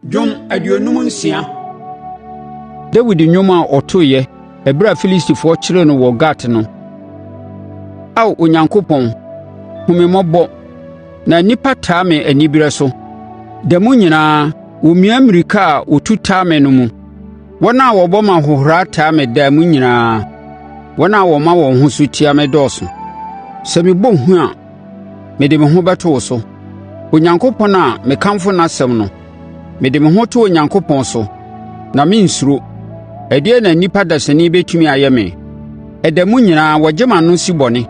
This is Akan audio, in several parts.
Dwom 56. Dawid dwom a ɔtoeɛ ɛberɛ a Filistifoɔ kyeree no wɔ Gat no. Ao Onyankopɔn, hunu me mmɔbɔ, na nnipa taa me anibereɛ so; da mu nyinaa, wɔmia mmirika a wɔtu taa me no mu. Wɔn a wɔbɔ me ahohora taa me da mu nyinaa; wɔn a wɔma wɔn ho so tia me dɔɔso. Sɛ mebɔ hu a, mede me ho bɛto wo so, Onyankopɔn a mekamfo n'asɛm no. Mede me ho to Onyankopɔn so, na merensuro. Ɛdeɛn na onipa dasani bɛtumi ayɛ me? Ɛda mu nyinaa wɔgye m'ano si bɔne;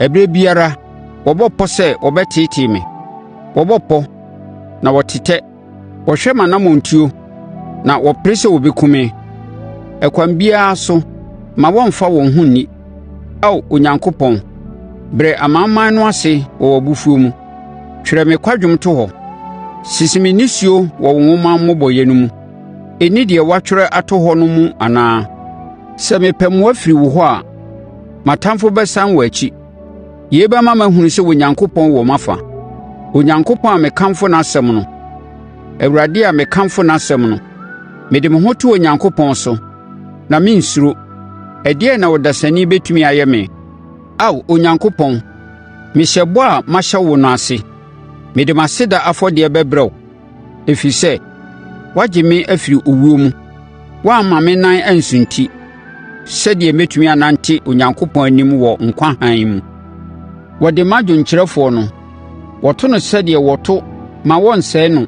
ɛberɛ biara wɔbɔ pɔ sɛ wɔbɛteetee me. Wɔbɔ pɔ, na wɔtetɛ; wɔhwɛ m'anammɔntuo na wɔpere sɛ wɔbɛkum me. Ɛkwan biara so mma wɔmmfa wɔn ho nni. Ao Onyankopɔn, brɛ amanaman no ase wɔ w'abofuo mu; twerɛ me kwadwom to hɔ. Sese me nisuo wɔ wo nwoma mmobɔeɛ no mu. Ɛnni deɛ woatwerɛ ato hɔ no mu anaa? Sɛ mepɛ mmoa firi wo hɔ a, m'atamfoɔ bɛsane wɔn akyi. Yei bɛma mahunu sɛ Onyankopɔn wɔ m'afa, Onyankopɔn a mekamfo n'asɛm no, Awurade a mekamfo n'asɛm no. Mede me ho to Onyankopɔn so, na merensuro. Ɛdeɛn na ɔdasani bɛtumi ayɛ me? Ao Onyankopɔn, mehyɛ bɔ a mahyɛ wo no ase; mede m'aseda afɔdeɛ bɛbrɛ wo. Ɛfiri sɛ, woagye me afiri owuo mu; woamma me nan ansunti, sɛdeɛ mɛtumi anante Onyankopɔn anim wɔ nkwa hann mu. Wɔde ma dwomkyerɛfoɔ no. Wɔto no sɛdeɛ wɔto “Mma Wɔnnsɛe No”